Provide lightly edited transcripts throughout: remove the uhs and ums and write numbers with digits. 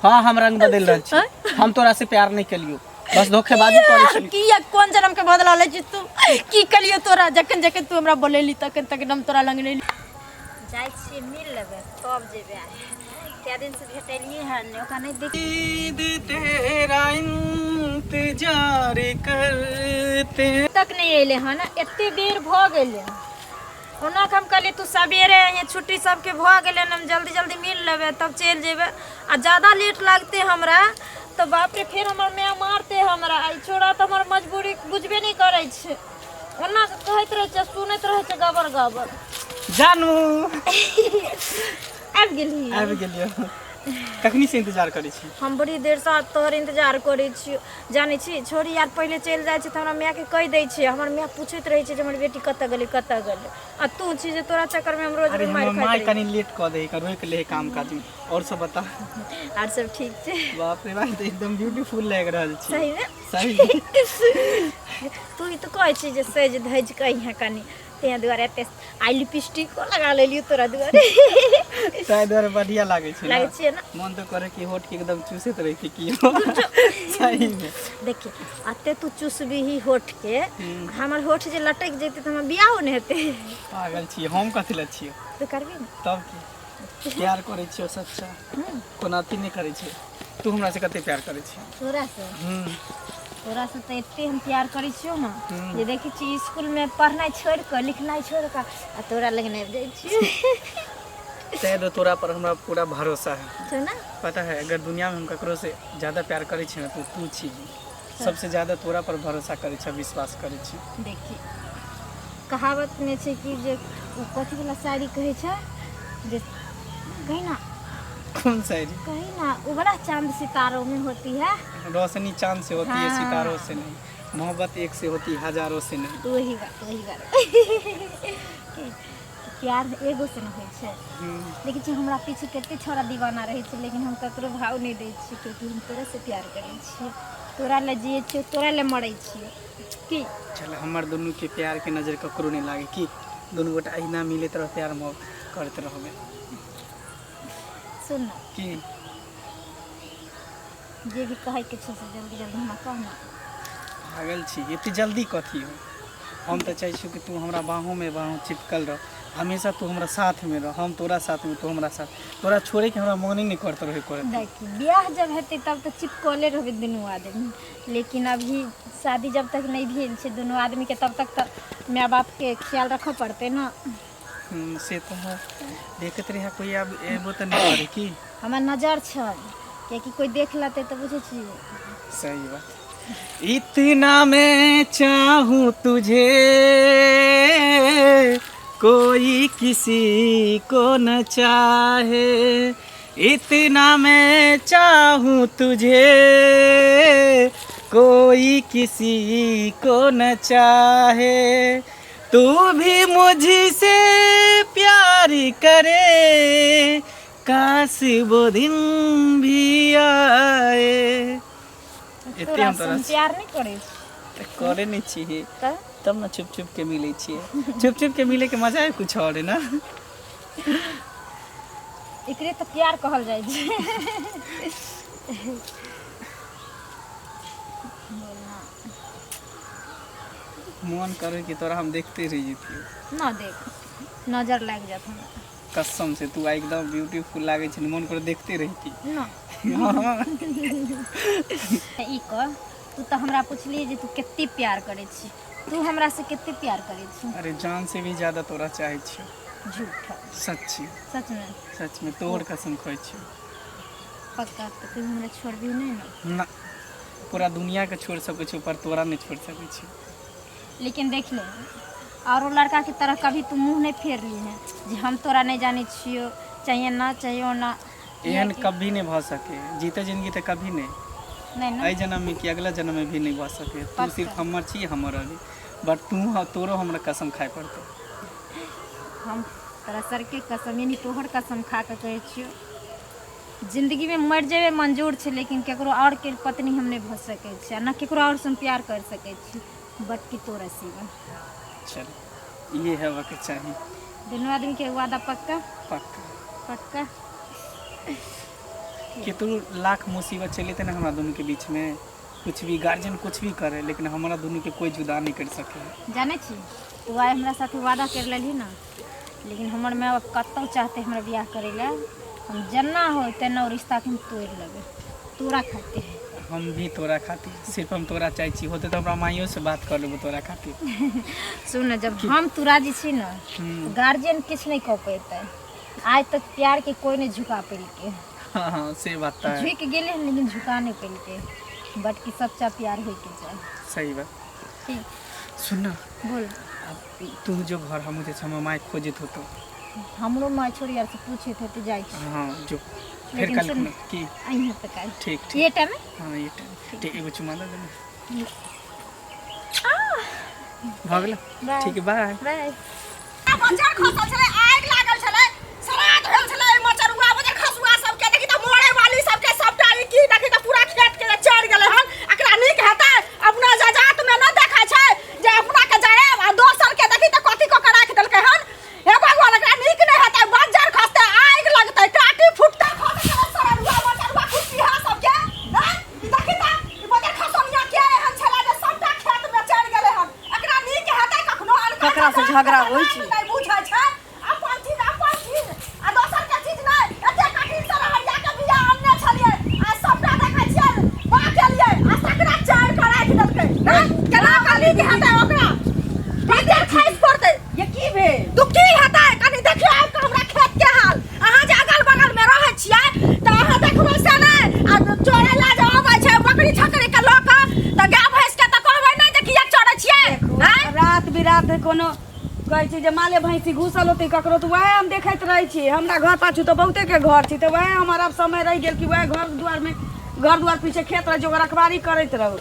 हाँ, हम रंग बदल रहल छी। हम तोरा से प्यार नहीं कलियो, बस धोखेबाजी करै छी। किया कोन जन्म के बदला लै छी तू? की कलियो तोरा? जखन जखन तू हमरा बोलेली तखन तखन हम तोरा लग नहीं जाइ छियै, मिल लेबै तब जेबै। आइ कए दिन से भेटलियै हन नहि, ओकरा नहि देख। ईद तेरा इंतजार करते तक नहि एलै हन, एते देर भऽ गेलै। ओना के हम कहलियै तू सवेरे अइहे, छुट्टी सबके भऽ गेलै हन, हम जल्दी जल्दी मिल लेबै तब चलि जेबै। आ जादा लेट लागतै हमरा तऽ बाप रे, फेर हमर माय मारतै हमरा। आ ई छोड़ा तऽ हमर मजबूरी बुझबे नहि करै छै, ओना के कहैत रहै छै, सुनैत रहै छै गबर गबर। जानू, आबि गेलही? आबि गेलियो। कखनी से इंतजार करै छी? हम बड़ी देरसँ तोहर इंतजार करै छियौ। जानै छी, छोरी आर पहिले चलि जाइ छै तऽ हमरा मायके कहि दै छै, हमर माय पूछैत रहै छै जे हमर बेटी कतऽ गेलै, कतऽ गेलै। आ तू छी जे तोरा चक्करमे हम रोज अरे मारि हमर खाइत माय रहै। कनि लेट कऽ दे, रोकि ले काम काज में। और सब बता। आर सब ठीक छै। बाप रे बाप, तऽ एकदम ब्यूटीफुल लागि रहल छी। सहीमे? सही। तू ई तऽ कहै छी जे सजि धजि कऽ अइहे कनि, ताहि दुआरे एते आइ लिपस्टिको लगा लेलियो तोरा दुआरे। ताहि दुआरे बढ़िया लागै छै। लागै छियै ने? मन तऽ करे कि होठ के एकदम चूसैत रही की। सही में। देखी, अते तू चूसबीही होठ के, हमर होठ जे लटकि जेतै तऽ हमर बियाहो नहि हेतै। पागल छियै, हम कथी लए छियै? तू करबी ने? तब की, प्यार करै छियौ सच्चा, कोनो अथी नहि करै छियै। तू हमरा से कते प्यार करै छी? तोरा से? तोरा से तऽ एते हम प्यार करै छियौ ने जे देखै छी स्कूलमे पढ़नाइ छोड़ि कऽ, लिखनाइ छोड़ि कऽ आ तोरा लग आबि जाइ छियै। तै दो तोरा पर हमरा पूरा भरोसा है। छौ ने? पता है, अगर दुनिया में हम ककरो से ज़्यादा प्यार करै छी ने तो तू छी। सबसे ज़्यादा तोरा पर भरोसा करै छी, विश्वास करै छी। देखी, कहावतमे छै कि जे ओ कथी वाला शायरी कहै छै जे कही ना। कौन शायरी? कही ना, वो वाला चांद सितारों में होती है। रोशनी चांद से होती है, सितारों से नहीं। मोहब्बत एक से होती है, हजारों से नहीं। वही बात, वही बात कि प्यार एगो से नहि होइ छै। देखै छी, हमरा पीछे कते छोरा दीवाना रहै छै, लेकिन हम ककरो भाव नहि दै छियै, कियाकि हम तोरे से प्यार करै छियै, तोरा लए जियै छियै, तोरा लए मरै छियै की। चल, हमर दुनू के प्यार के नजर ककरो नहीं लागे की। दुनू गोटा अहिना मिलैत रह, प्यार मोहब्बत करैत रहबै। सुन ना। की? जे भी कहैके छौ से जल्दी जल्दी हमरा कह ना। पागल छी, एते जल्दी कथी हो? हम तऽ चाहै छियौ कि तू हमरा बाहों में बाहों चिपकल रह हमेशा, तू हमरा साथ में रह, हम तोरा साथ में, तू हमरा साथ। तोरा छोड़े के हमरा मोने नहीं करत रहे करत। देखी, बियाह जब हेतै तब तऽ चिपकले रहबै दुनू आदमी, लेकिन अभी शादी जब तक नहि भेल छै दुनू आदमीके तब तक तऽ माय बापके ख्याल रखऽ पड़तै ने। से तऽ है। देखैत रहिया, कोई आब एबो तऽ नहीं करे की। हमर नजर छै, कियाकि कोइ देख लेतै तऽ बुझै छियै। सही बात। इतना मैं चाहूँ तुझे, कोई किसी को न चाहे। इतना मैं चाहूँ तुझे, कोई किसी को न चाहे। तू भी मुझसे प्यार करे, काश वो दिन भी आए। एते तोरा हम तोरा से प्यार नहि करै छी? तऽ करे नहि छियै। तऽ तब ने छुप छुप के मिलै छियै। छुप छुप के मिले के मजा है कुछ और है ना। एकरे तऽ प्यार कहल जाइ छै। बोलना। मन करे कि तोरा हम देखते रह जैतियै। ना देख, नजर लागि जात हमरा। कसम से, तू एकदम ब्यूटीफुल लागै छै, मन करे देखते रहिती। ना। हाँ। ई कह, तू तऽ हमरा पुछलियै जे तू कते प्यार करै छी, तू हमरा से कते प्यार करै छी? अरे, जान से भी ज्यादा तोरा चाहै छियौ। झूठ। सच्ची। सचमे? सच में, तोहर कसम खाइ छियौ। पक्का? तऽ तू हमरा छोड़बही नहि ने? ना, पूरा दुनिया के छोड़ सकै छियौ पर तोरा नहि छोड़ सकै छियौ। लेकिन देख ले, औरो लड़का के तरह कभी तू मुँह नहि फेर ली है जे हम तोरा नहि जानै छियौ, चाहिए ना, चाहिए ना। एहन कभी नहि भऽ सके, जीते जिंदगी तऽ कभी नहि। नहि ने? एहि जन्म में कि अगला जन्म में भी नहीं भऽ सके। तू पक्का। सिर्फ हमर छी, हमर अभी बट तू, तोरो हमरा कसम खाइ पड़तौ। हम तोरा सरके कसम, यानी तोहर कसम खा कऽ कहै छियौ, जिन्दगीमे मरि जेबै मंजूर छै, लेकिन केकरो आओर के पत्नी हम नहि भऽ सकै छी आ ने केकरो आओर से हम प्यार कर सकै छी, बट कि तोरा सिवा। चल, ये हेबाके चाही। दुनू आदमीके वादा पक्का? पक्का। पक्का। केतनो लाख मुसीबत चलि एतै ने हमरा दुनूके बीचमे, कुछ भी गार्जियन कुछ भी करे, लेकिन हमरा दुनूके कोई जुदा नहीं कर सके। जानै छी, तू आइ हमरा साथे वादा करि लेलही ने, लेकिन हमर माय बाप कतहु चाहते हमरा बियाह करै लए, हम जेना हो तेना ओ रिश्ताके हम तोड़ि लेबै तोरा खातिर। हम भी तोरा खातिर, सिर्फ हम तोरा चाहै छी। होते तऽ हमरा माइयो से बात कर लेबो तोरा खातिर। सुन ने, जब हम तू राजी छी ने, गार्जियन किछु नहि कऽ पेतै। आइ तक प्यार के कोई नहीं झुका पेलकै। हाँ हाँ, से बात तऽ है। झुकि गेलै हन लेकिन झुका नहि पेलकै, बट कि सच्चा प्यार होइके चाही। सही बात। ठीक। सुन ना। बोल। अब तू जो घर, हमहूँ जाइ छी, हमर माय खोजैत होतो। हमरो माय छोड़ी आर से पूछैत हेतै, जाइ छी। हाँ जो, फेर लेकिन कल सुन। की अइहे तऽ काल्हि। ठीक ठीक। ये टाइम में? हाँ, ये टाइम ठीक। एगो चुमा दे ने, भऽ गेल। बाय। ठीक, बाय। बाय। मच्छर खसल छलै, आगि लागल छलै, श्राद्ध भेल छलै। एहि मचरुआ बजर खसुआ सबके देखी तऽ मरे वाली सबके सबटा ई की देखी तऽ पूरा खेत के चढ़ि गेलै हन। एकरा नीक हेतै? अपना जजात मे नहि देखै छै जे अपना के जरायब आ दोसर के देखी तऽ कथी कऽ के राखि देलकै हन। हे भगवान, एकरा नीक नहि हेतै? बज्जर खसतै, आगि लगतै, टाटी फुटतै। खसै छलै सररुआ मचरुआ कुटिहा सबके हैं? ई देखी तऽ ई बजर खसनिया के एहन छलै जे सबटा खेत मे चढ़ि गेलै हन। एकरा नीक हेतै कखनो? अनकर ककरा से झगड़ा होइ छै? नहि बुझै छै, अपन चीज अपन चीज आ दोसर के चीज नहि। एते कठिन से रहरिया के बिया अनने छलियै आ सबटा देखै छियै बा केलियै आ सकरा चारि कऽ राखि देलकै। हैं? केना कऽ नीक हेतै ओकरा? बज्जर खसि पड़तै। ये की भेल? तू की हेतै, कनि देखियौ आबि कऽ हमरा खेत के हाल। अहाँ जे अगल बगल मे रहै छियै तऽ अहाँ देखबै से नहि? आ चोरै लए जे अबै छै बकरी छकरी के लऽ कऽ तऽ गाय भैंस के तऽ कहबै नहि जे किया चोरै छियै? आँय? रात बिरात कोनो कहै छै जे माले भैंसी घुसल होतै ककरो तऽ वएह हम देखैत रहै छी। हमरा घर पाछू तऽ बहुते के घर छै, तऽ वएह हमर आब समय रहि गेल कि वएह घर दुआरमे, घर दुआर पीछे खेत रहै छै, ओकर रखवारी करैत रहू।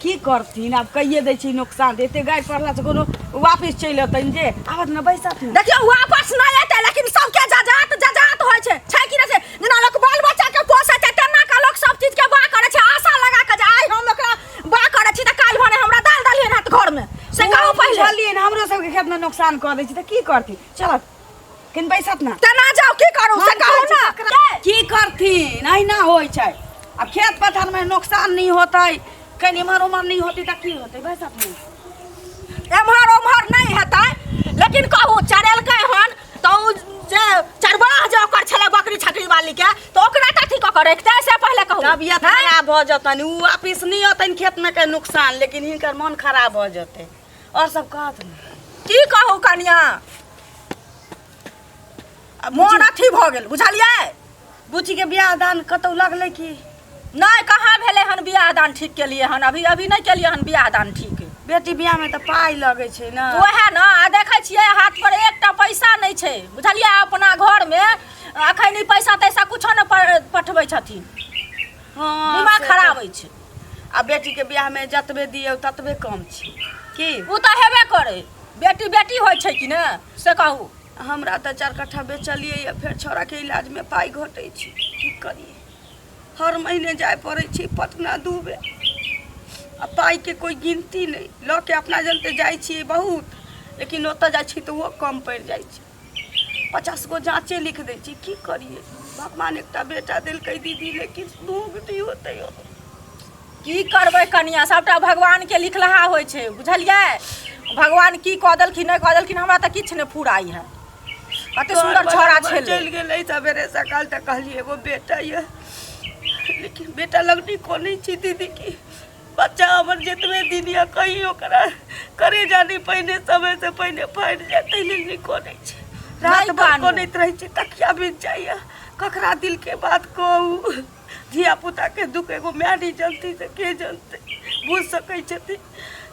की करथिन, आब कहिए दै छी नोकसान। एते गारि पढ़लासँ कोनो वापिस चलि अतनि जे आबत ने, बैसत ने। देखियौ, वापस नहि एतै, लेकिन सबके जजात जजात होइ छै, छै कि नहि छै? जेना लोक बाल बच्चा के पोसै छै तेना के लोक सब चीज के बा करै छै, आशा लगा के जे आइ हम एकरा बा करै छी तऽ काल्हि भने हमरा दालि दलिहन हैत घरमे। से कहू पहिले। बुझलियै ने, हमरो सबके खेतमे नोकसान कऽ दै छै तऽ की करथिन? चलत कनि, बैसत ने। तेना जाउ, की करू से हम कहू कहै छी ने। की करथिन, अहिना होइ छै। आब खेत पथारमे नोकसान नहि होतै, कनि एम्हर ओम्हर नहि होतै तऽ की होतै? बैसत ने। एम्हर ओम्हर नहि हेतै, लेकिन कहू, चरेलकै हन तऽ ओ जे चरवाह जे ओकर छलै बकरी छकरी वाली के, तऽ ओकरा कथी कऽ के रखतै से पहिले कहू। तबियत खराब भऽ जेतनि, ओ वापिस नहि अतनि खेतमे के नुकसान, लेकिन हिनकर मन खराब भऽ जेतै। आओर सब कहत ने। की कहू कनिया, मोन अथी भऽ गेल, बुझलियै? बुच्चीके बियाह दान कतहु लगलै की नहि? कहाँ भेलै हन बियाह दान ठीक केलियै हन, अभी अभी नहि केलियै हन बियाह दान ठीक। बेटी बियाहमे तऽ पाइ लगै छै ने। वएह ने, आ देखै छियै हाथ पर एकटा पैसा नहि छै, बुझलियै? अपना घरमे अखन ई पैसा तैसा कुछो नहि पठबै छथिन। हँ, दिमाग से खराब अछि। आ बेटीके बियाहमे जतबे दियौ ततबे कम छै की? ओ तऽ हेबे करै, बेटी बेटी होइ छै कि ने, से कहू। हमरा तऽ 4 कट्ठा बेचलियै या फेर छौड़ाके इलाजमे पाइ घटै छै। की करियै, हर महीने जाय पड़ै छै पटना 2 बेर, आ पाइके कोइ गिनती नहि। लऽ के अपना जनते जाइ छियै बहुत, लेकिन ओतऽ जाइ छियै तऽ ओहो कम पड़ि जाइ छै। 50 गो जाँचे लिख दै छै। की करियै, भगवान एकटा बेटा देलकै दीदी, लेकिन भोग नहि होतै। की करबै कनिया, सबटा भगवानके लिखलहा होइ छै, बुझलियै? भगवान की कऽ देलखिन, नहि कऽ देलखिन, हमरा तऽ किछु नहि फुराइ है। कते सुन्दर छौड़ा छलै, चलि गेलै सवेरे सकाल। तऽ कहलियै एगो बेटा यऽ, लेकिन बेटा लग नहि कोनै छी दीदी की बच्चा हमर जतबे दिन यऽ कहीं ओकरा करेजा नहि पहिने समयसँ पहिने फाटि जाय, ताहि लेल नहि कोनै छी। रात भरि कानू। कनैत रहै छी, तकिया बीत जाइए। ककरा दिलके बात कहू? धिया पुताके दुःख एगो माय नहि जनतै तऽ के जनतै, बुझि सकै छथिन?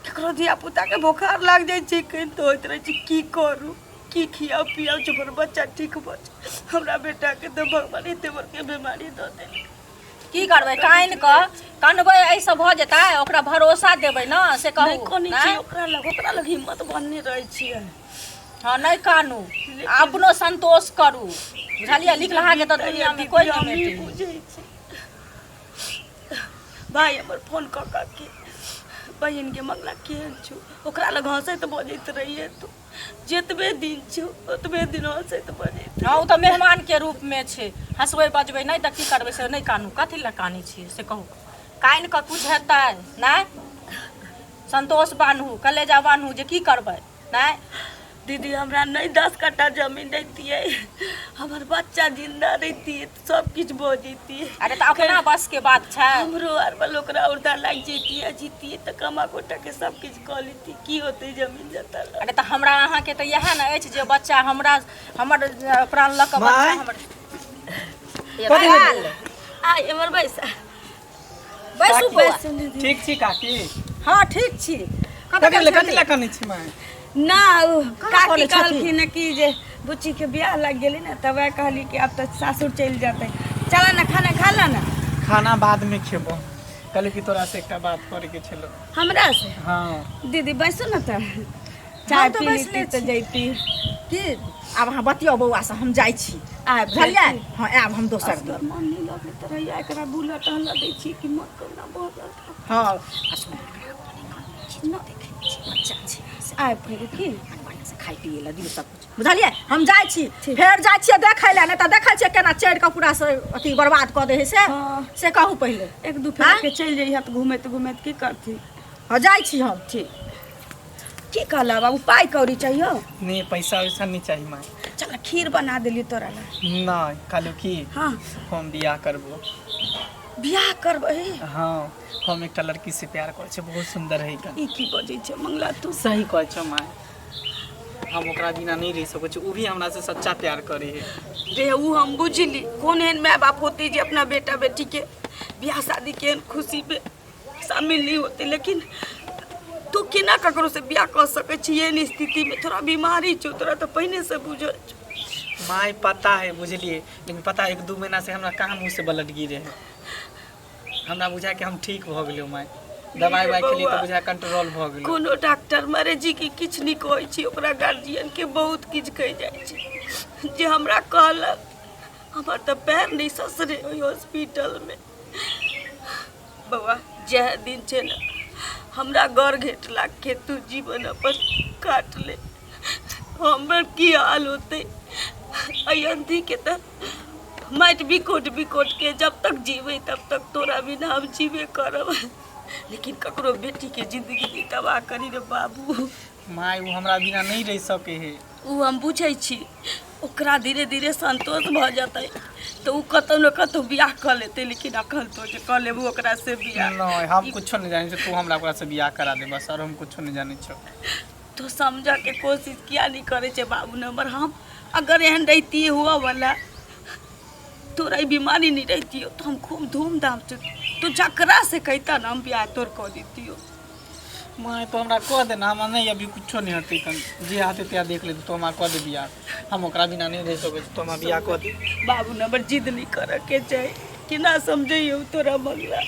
ककरो धिया पुताके बोखार लागि जाइ छै, कनिते होइत रहै छै की करू, की खियाउ पियाउ जे हमर बच्चा ठीक भऽ जाय। हमरा बेटाके तऽ भगवान एते बड़के बीमारी दऽ देलकै। की करबै, कानि कऽ कनबै एहिसँ भऽ जेतै? ओकरा भरोसा देबै ने, से कहू। नहि कनै आँय? छी ओकरा लग, ओकरा लग हिम्मत बन्हने रहै छियै। हँ, नहि कानू, अपनो संतोष करू, बुझलियै? लिखलहा के तऽ दुनियामे कोइ नहि हम मेटे। बुझै छी। भाय हमर फोन कऽ कऽ के, बहिनके मंगला केहन छौ? ओकरा लग हँसैत बजैत रहियै तू। जतबे दिन छौ ओतबे दिन हँसैत बजैत। हँ, ओ तऽ मेहमानके रूपमे छै, हँसबै बजबै नहि तऽ की करबै? से नहि कानू। कथी लए कानै छियै से कहू? कानि कऽ किछु हेतै नहि। संतोष बान्हू, कलेजा बान्हू जे की करबै नहि। दीदी, हमरा नहि 10 कट्ठा जमीन रहितियै, हमर बच्चा जिंदा रहितियै तऽ सब किछु भऽ जैतियै। अरे तऽ अपना बसके बात छै। हमरो आर वाला ओकरा उर्दा लागि जैतियै, जीतियै तऽ कमा कोटा के सब किछु कऽ लेतियै। की होतै जमीन जतऽ लऽ? अरे तऽ हमरा अहाँके तऽ इएह ने अछि जे बच्चा हमरा, हमर प्राण लऽ कऽ बच्चा माय। हमर कथी भेलै? आइ एमहर बैस। बैसू बौआ। ठीक छी काकी? हँ, ठीक छी। कतऽ कथी गेल लए, कथी छली? लए कनै छी माय? ना, ओ कहाँ काकी करै छथिन? कहलखिन कि जे बुच्चीके बियाह लागि गेलै ने, तब वएह कहली कि आब तऽ सासुर चलि जेतै। चल ने, खाना खा ले ने। खाना बादमे खेबो। कहली कि तोरा से एकटा बात करैके छलो। हमरा से? हाँ। दीदी, बैसू ने तऽ चाय हम तऽ पी बैसले लेती तऽ छी। जैती। की आब अहाँ बतियाउ बौआ से, हम जाइ छी। आबि बुझलियै? जैती। हँ, आयब हम दोसर दिन। असगर मन नहि लगैत रहैया। एकरा बुलऽ टहलऽ दै छी कि मन कहुना भऽ गेल। हँ, आ सुन, एकरा देखै छी, बच्चा छै से। आबि फेर की बढ़िआँ से खाइ पियै लए दियौ सब कुछ, बुझलियै? हम जाइ छी, फेर जाइ छियै देखै लए, नहि तऽ देखै छियै केना चढ़ि कऽ पूरा से अथी बर्बाद कऽ दै हइ से। हँ। से कहू पहिले। एक दू फेर के चलि जइहे तऽ घूमैत घूमैत की करथिन। हँ, जाइ छी हम। ठीक। की कहला बाबू, पाइ कौड़ी चाहियो? नहीं, पैसा वैसा नहीं चाहिए माय। चल, खीर बना देली तोरा ला। नहीं, कहलू की, हाँ। हम बियाह करबो। बियाह करबै? हाँ, हम एकटा लड़की से प्यार करै छी, बहुत सुंदर है कन। ई की बजै छै मंगला तू? सही कहै छौ माय, हम ओकरा बिना नहीं रह सकै छी। उ भी हमरा से सच्चा प्यार करे है। रे, उ हम बुझली। कोन एहन माय बाप होते जे अपना बेटा बेटी के बियाह शादी के एहन खुशी पे शामिल नहीं होते? लेकिन तू केना ककरो से बियाह कऽ सकै छी एहन स्थिति में? थोड़ा बीमारी छौ, तोरा तऽ पहिने से बुझल छौ। माय, पता है, बुझलिए, लेकिन पता है, 1-2 महीना से हमरा कहाँ मुँह से ब्लड गिरे है। हमरा बुझा कि हम ठीक भऽ गेलियो माय। दवाई उवाई खेलियै तऽ बुझा कंट्रोल भऽ गेलो। कोनो डॉक्टर मरे जी की किछु नहि कहै छी, ओकरा गार्जियन के बहुत किछु कहि जाइ छै। जे हमरा कहलक, हमर तऽ पैर नहि ससरे ओहि हॉस्पिटलमे। बौआ, जएह दिन छै ने, हमरा गड़ घेट लाग तू जीवन अपन काट ले। हमर की हाल होतै? अयंती के तऽ माटि बिकोट बिकोट के जब तक जीबै तब तक तोरा बिना हम जीबे करब, लेकिन ककरो बेटीके जिंदगी नहि तबाह करी रे बाबू। माय, ओ हमरा बिना नहीं रह सके है। ओ हम बुझै छी। ओकरा धीरे धीरे संतोष भऽ जेतै तऽ ओ कतहु ने कतहु बियाह कऽ लेतै, लेकिन अखन तो जे कऽ लेबू ओकरा से बियाह? नहीं, हम कुछो नहीं जानै छी। तू हमरा ओकरा से बियाह करा दे बस, और हम कुछो नहीं जानै छौ। तो समझऽ के कोशिश किया नहीं करै छै बाबू नंबर? हम अगर एहन रहितियै हुअ वाला, तोरा ई बीमारी नहीं रहितियो तो हम खूब धूमधाम से तू जकरा से कहिता ना, हम बियाह तोर कऽ दितियो। माय, तो हमरा कह देना। हमरा नहीं, अभी कुछो नहीं हते कन, जे हते त्या देख ले। तो हमरा कह दे बियाह, हम ओकरा बिना नहीं रह सकै छी। तो हमरा बियाह कह दे। बाबू नंबर, जिद नहीं करऽ के चाही। केना समझैयौ तोरा मंगला?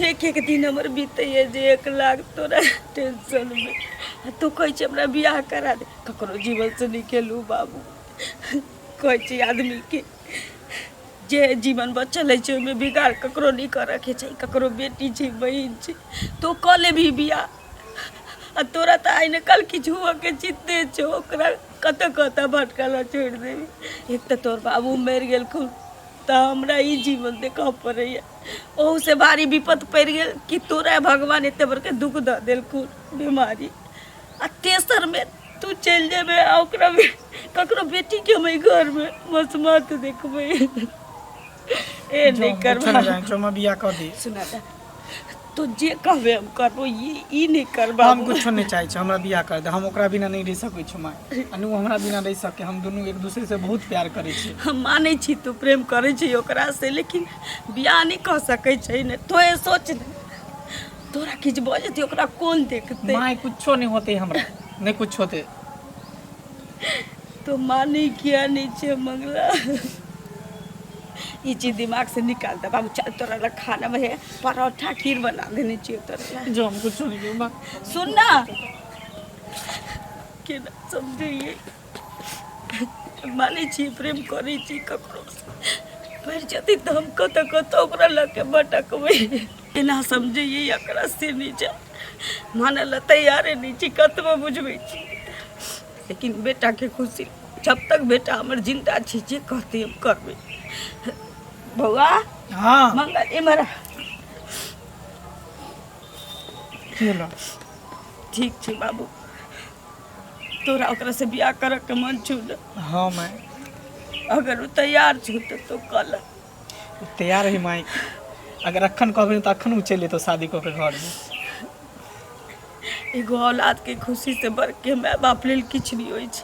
एक एक दिन हमर बीतैए जे 1 लाख तोरा टेंशनमे, आ तू कहै छै हमरा बियाह करा दे। ककरो जीवनसँ नहि खेलू बाबू। कहै छै आदमीके जे जीवन बचल होइ छै, ओहिमे बिगाड़ ककरो नहि करऽके चाही। ककरो बेटी छै, बहिन छै, तो कऽ लेबही बियाह आ तोरा तऽ आइ ने काल्हि किछु हुअके चिन्ते छौ। ओकरा कतऽ कतऽ भटकल छोड़ि देबही? एक तऽ तोहर बाबू मरि गेलखुन तऽ हमरा ई जीवन देखऽ पड़ैए। ओहूसँ भारी विपत पड़ि गेल कि तोरा भगवान एते बड़का दुःख दऽ देलखुन बीमारी, आ तेसरमे तू चलि जेबै आ ओकरा ककरो बेटीके हम एहि घरमे मसमात देखबै? ए, नहि कुछो करबा। नहीं जानै छौ, हमरा बियाह कह दे। सुना तऽ, तू जे कहबे हम करबो, ई नहि करबा। हम कुछो नहीं चाहै छी, हमरा बियाह कर दे। हम ओकरा बिना नहीं रह सकै छी माय, आ नु हमरा बिना रह सके। हम दुनू एक दूसरे से बहुत प्यार करै छी। हम मानै छी तू प्रेम करै छी ओकरा से, लेकिन बियाह नहि कऽ सकै छै ने। तोहे सोच ने, तोरा किछु भऽ जेतै, ओकरा कोन देखतै? माय, कुछो नहीं होते हमरा, नहीं कुछ होते। तो मानै किया नहि छै मंगला? ई चीज दिमाग से निकाल दे बाबू। चल, तोरा ला खाना में है परोठा खीर बना देने छियै तोरा ला। जो, हम कुछो नहीं कहूँ। सुन ना, केना समझैयै? मानै छी प्रेम करै छी, ककरो मरि जेतै तऽ हम कतऽ कतऽ ओकरा लऽ के भटकबै? केना समझैयै एकरा से नहि छै, मानै लए तैयारे नहि छी कतबो बुझबै छी। लेकिन बेटाके खुशी जब तक बेटा हमर जिन्दा छै जे कहतै हम करबै। बौआ हाँ मंगल इम्हर आ। की होलो? ठीक छै बाबू, तोरा ओकरा से बियाह करऽ के मन छौ ने? हाँ माय। अगर ओ तैयार छौ तऽ तू कऽ ले। तैयार है माय, अगर अखन कहबै तऽ अखन ओ चलि एतौ शादी कऽ के घर में। एगो औलाद के खुशी से बढ़ के माय बाप लेल किछु नहि होइ छै।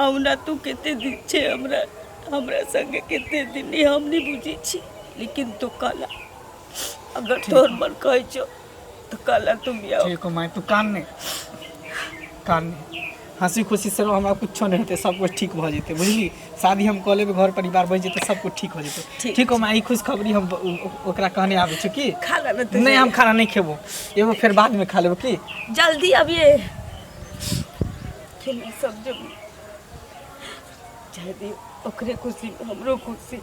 ओना तू कते दिन छै हमरा हमरा संगे कते दिन नहि हम नहि बुझै छी, लेकिन तू कहला अगर तोहर मन कहै छौ तऽ कहला तू बियाह। ठीक हो माय, तू कान नहीं, कान नहीं, हंसी खुशी से रहो, हमरा कुछो नहीं हेतै, सब कुछ ठीक भऽ जेतै, बुझली? शादी हम कऽ लेबै, घर परिवार बनि जेतै, सब कुछ ठीक हो जेतै। ठीक। ठीक हो माय, ई खुशखबरी हम ओकरा कहने आबै छी की। खा ले ने तू। नहीं, हम खाना नहीं खेबो, एगो फेर बाद में खा लेबो की। जल्दी अबिए खेलना सब जब जाय दियौ, ओकरे खुशी हमरो खुशी।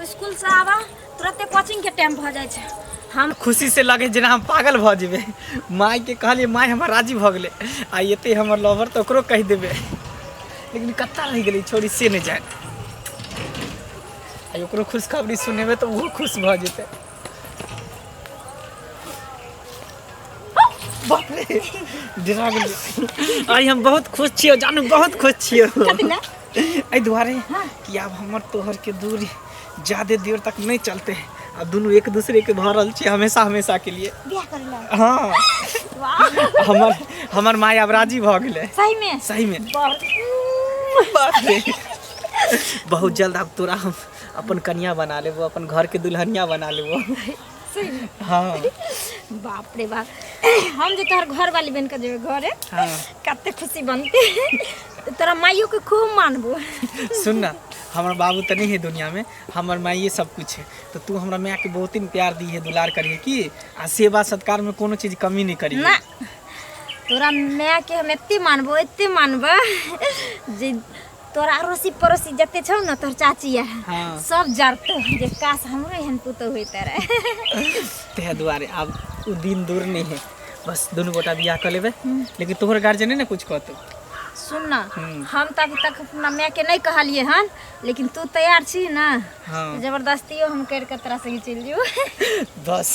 स्कूल से आवा तुरंते कोचिंग के टाइम भऽ जाइ छै। हम खुशी से लगे जेना हम पागल भऽ जेबै। मायके कहलियै, माय हमर राजी भऽ गेलै, आ एतै हमर लवर तऽ ओकरो कहि देबै। लेकिन कतऽ रहि गेलै छोरी से नहि जानि। आ ओकरो खुशखबरी सुनेबै तऽ ओहो खुश भऽ जेतै। बाप रे, डरा गेलियै। आइ हम बहुत खुश छियौ जानू, बहुत खुश छियौ। एहि दुआरे कि आब हमर तोहर के दूरी ज्यादे देर तक नहीं चलते, आब दुनू एक दूसरे के भऽ रहल छी हमेशा हमेशा के लिए। बियाह करे ला? हाँ, हमर हमर माय आब राजी भऽ गेलै। सही में? सही में। बाप रे, बहुत जल्द आब तोरा हम अपन कनिया बना लेबो, अपन घर के दुल्हनिया बना लेबो। सही में? हाँ। बाप रे बाप, हम जे तोहर घर वाली बन के जेबे घरे, हाँ, कते खुशी बनते। तोरा माइयो के खूब मानबो। सुन ना, हमर बाबू तऽ नहीं है दुनिया में, हमर माइये सब कुछ है, तो तू हमरा माय के बहुत ही प्यार दी है, दुलार करिहे की, आ सेवा सत्कार में कोनो चीज कमी नहीं करिहे। ना, तोरा माय के हम एते मानबो, एते मानबो जे तोरा अड़ोसी पड़ोसी जते छौ ने, तोहर चाची आर, हाँ, सब जरतो जे काश हमरो एहन पुतोह होइत रहे। तह दुआरे आब उ दिन दूर नहीं है, बस दुनू गोटा बियाह कऽ लेबै। लेकिन तोहर गार्जियन ने कुछ कहतौ? सुन ना, हम तऽ अभी तक अपना माय के नहीं कहलिए हन, लेकिन तू तैयार छी ना? हाँ। जबरदस्तियो हम करि के तोरा संगे चलि जेबो। बस।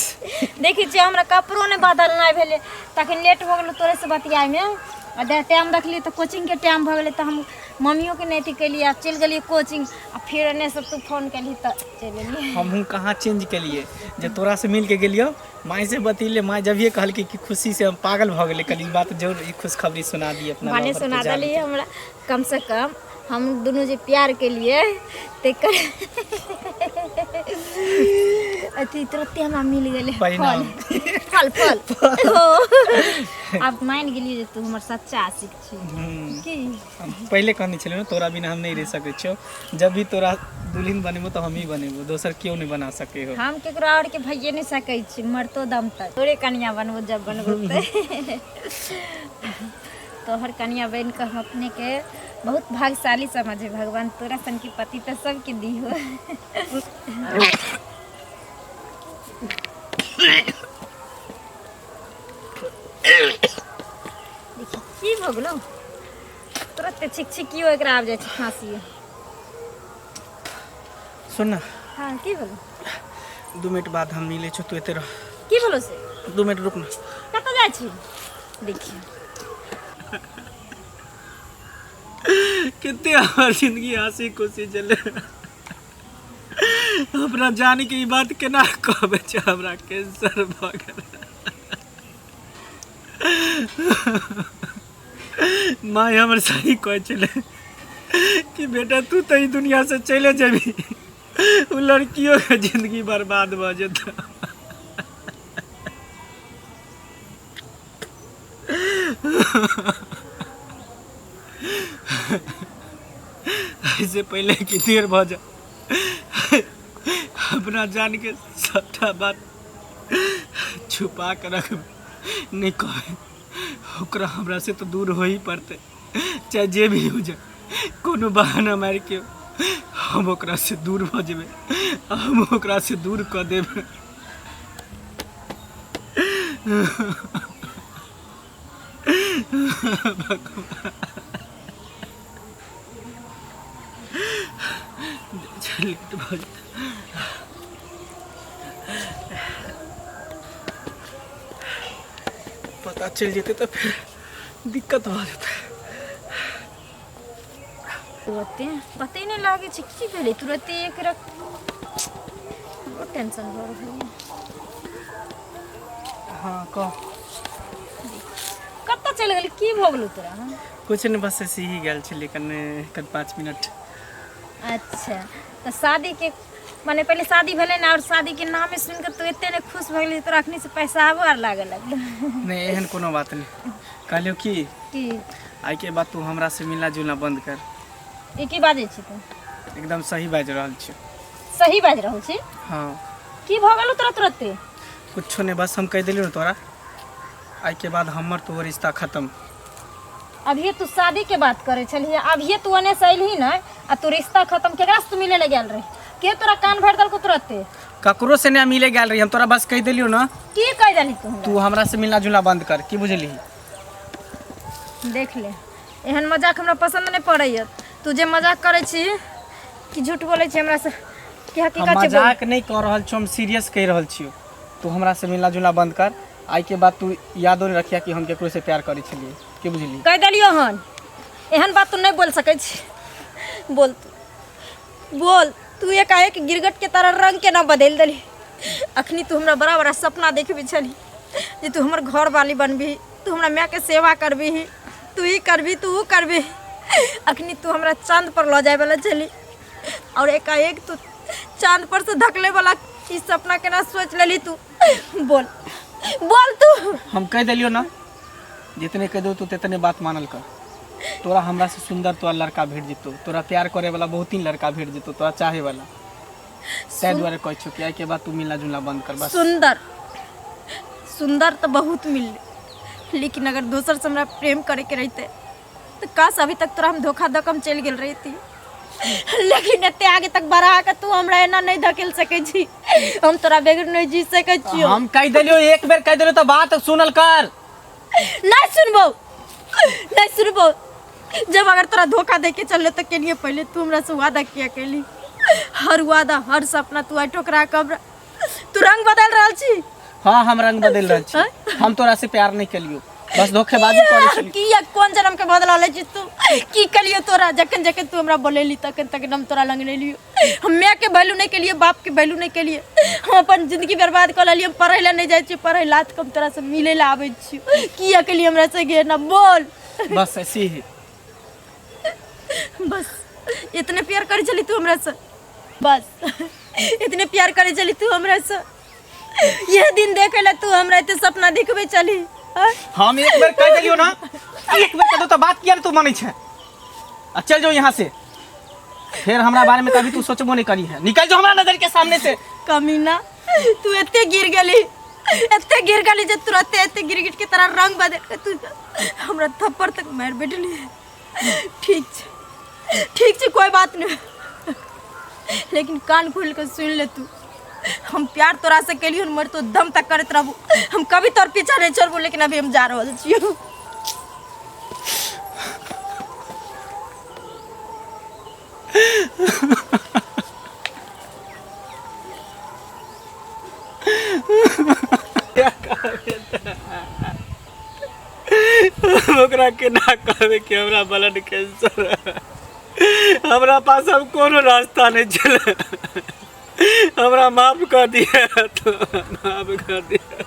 देखै छियै, हमरा कपड़ो नहि बदलनाइ भेलै, तखन लेट भऽ गेलै तोरे से बतियाइमे, आ टाइम देखलियै तऽ कोचिंगके टाइम भऽ गेलै, तऽ हम मम्मियोके नहि अथी केलियै आ चलि गेलियै कोचिंग, आ फेर एन्ने से तू फोन केलही तऽ चलि एलियै। हमहूँ कहाँ चेंज केलिए, जब तोरा से मिल के गेलियो, माय से बतिले, माय जभिए कहलकै कि खुशी से हम पागल भऽ गेलै, कहली ई बात जरूर ई खुशखबरी सुना दिए अपना भने लवर के सुना जान देलियै के। हमरा। कम से कम हम दुनू जे प्यार केलियै तेकर अथी तुरते हमरा मिल गेलै फल। परिणाम। फल फल हो। आब मानि गेलियै जे तू हमर सच्चा आशिक छी। की हम पहिले कहने छलियै ने, तोरा बिना हम नहीं रह सकै छियौ, जब भी तोरा दुल्हन बनेबो तऽ हमही बनेबो, दोसर केओ नहीं बना सकै हो। हम केकरो और के भइए नहीं सकै छी, मरतो दम तक तोरे कनिया बनबो। जब बनबो तऽ तोहर कनिया बनि कऽ हम अपने के बहुत भाग्यशाली समझे। भगवान तोरा सन के पति तऽ सबके दिहो। देखी, की भऽ गेलौ? तुरंत छिक छिकियो एकरा आबि जाइ छै खाँसी। सुन ना। हाँ, की भेलौ? 2 मिनट बाद हम मिलै छौ, तू एते रह। की भेलौ से? 2 मिनट रुक ना। कतऽ जाइ छी? देखियौ। कते हमर जिंदगी हंसी खुशी चले, अपना जान के ई बात केना कहबै छै हमरा कैंसर भऽ गेल। माय हमर सही कहै छलै कि बेटा तू तऽ ई दुनिया से चले जेबही, उ लड़कियों के जिंदगी बर्बाद भऽ जेतौ। एहिसे पहिले कि देर भऽ जाए, अपना जान के सबटा बात छुपा के रखबै, नहि कहबै ओकरा। हमरा से तऽ दूर हो ही पड़तै, चाहे जे भी हो जाए। कोनो बहाना मारि के हम ओकरा से दूर भऽ जेबै, हम ओकरा से दूर कऽ देबै। लेट भऽ जेतै। पता चलि जेतै तऽ फेर दिक्कत भऽ जेतै। तुरते पते नहि लागै छै की भेलै, तुरते एक रक हमरो टेंशन भऽ रहल यऽ। हाँ कह। कतऽ चलि गेली, की भऽ गेलौ तोरा? कुछ नहि, बस ऐसे ही गेल छलियै कने कन 5 मिनट। अच्छा तऽ शादीके माने पहिले शादी भेलै ने, आओर शादीके नामे सुनि कऽ तू एते ने खुश भऽ गेली, तोरा अखनी से पैसा आबो आर लागऽ लगलै? नहि, एहन कोनो बात नहि। कहलियौ की की? आइके बाद तू हमरा से मिलना जुलना बंद कर। ई की बाजै छी तू? एकदम सही बाजि रहल छी। सही बाजि रहल छी? हाँ। की भऽ गेलौ तोरा तुरते? कुछो नहि, बस हम कहि देलियौ ने तोरा, आइके बाद हमर तोहर रिश्ता खत्म। अभिये तू शादी के बात करे छलही, अभिये तू ओने से अयलही ने आ तू रिश्ता खत्म। केकरा से तू मिले ले गेल रही? के तोरा कान भरि देलको तुरते? ककरो से नहीं मिले गेल रही हम, तोरा बस कहि देलियौ ने। की कहि देलही तू हमरा? तू हमरा से मिलना जुलना बंद कर, की बुझलिही? देख ले, एहन मजाक हमरा पसंद नहीं पड़ैया। तू जे मजाक करै छी कि झूठ बोलै छी हमरा से कि हम हकीकत छै बोल। मजाक नहीं कर रहल छियौ, हम सीरियस कहि रहल छियौ। तू हमरा से मिलना जुलना बंद कर। आइके बाद तू यादो नहीं रखिया कि हम केकरो से प्यार करै छलियै, की बुझलिही? कहि देलियौ हन, एहन बात तू नहीं बोल सकै छी। बोल तू, बोल तू। एकाएक गिरगट के तरह रंग केना बदलि देली? अखनी तू हमरा बड़ा बड़ा सपना देखबी छली जे तू हमर घर वाली बनबी, तू हमरा मायके सेवा करबी, तू ई करबी, तू ऊ करबी। अखनी तू हमरा चाँद पर लऽ जाय वाला छली और एकाएक तू चाँद पर से धकले वाला ई सपना केना सोच लेली तू? बोल, बोल तू। हम कहि देलियौ ना, जितने कहि दो तू तितने बात मानल कर। तोरा हमरा से सुंदर तोरा लड़का भेट जेतौ, तोरा प्यार करे वाला बहुत ही लड़का भेट जेतौ, तोरा चाहे वाला। ताहि दुआरे कहै छियौ कि आइके बाद तू मिलना जुलना बंद कर बस। सुंदर सुंदर तो बहुत मिलले, लेकिन अगर दोसर से हमरा प्रेम करे के रहते तो काश अभी तक तोरा हम धोखा दऽ के हम चलि गेल रहिती, लेकिन एते आगे तक बढ़ा के तू हमरा एना नहीं धकेल सकै छी। हम तोरा बगैर नहीं जी सकै छियौ। हम कहि देलियौ, एक बेर कहि देलियौ तऽ बात सुनल कर। नहीं सुनबो, नहीं सुनबो। जब अगर तोरा धोखा दे के चलले तो केलिए पहले तू हमरा से वादा किया केली? हर वादा, हर सपना तू आइ ठोकरा के हमरा तू रंग बदल रहल छी। हाँ, हम रंग बदल रहल छी। हम तोरा से प्यार नहीं केलियौ, बस धोखेबाजी करै छलियौ। किया, कोन जन्म के बदला लै छी तू? की कलियो तोरा? जखन जखन तू हमरा बोलेली तखन तखन हम तोरा लग नहीं लियो। हम माय के वैल्यू नहीं केलिए, बाप के वैल्यू नहीं केलिए, हम अपन जिंदगी बर्बाद कऽ लेलिए। हम पढ़ै लए नहीं जाइ छियै, पढ़ै लात के हम तोरा से मिलै लए आबै छियो। किया केलिए हमरा से गे ना बोल? बस ऐसे ही। बस इतने प्यार करै छली तू हमरा से? बस इतने प्यार करै छली तू हमरा से? यह दिन देखे ला तू हमरा एते सपना देखबै चली? आँय? हम एक बेर कहि देलियौ ना, एक बेर कह दो तऽ बात किया तू मानै छै? आ चल जाओ यहाँ से, फिर हमरा बारे में कभी तू सोचबो नहीं करी है। निकल जाओ हमरा नजर के सामने से। कमीना, तू एते गिर गेली, एते गिर गेली जे तुरते एते गिरगिट के तरह रंग बदल के तू हमरा थप्पड़ तक मारि बैठली। ठीक छै, ठीक छै, कोई बात नहीं, लेकिन कान खोल के सुन ले तू, हम प्यार तोरा से केलियो, मर तो दम तक करैत रहबो, हम कभी तोर पीछा नहीं छोड़बो, लेकिन अभी हम जा रहल छियो। ओकरा केना कहबै कि हमरा ब्लड कैंसर है? हमरा पास अब कोनो रास्ता नहीं छलै, हमरा माफ कर दिया तो माफ कर दिया।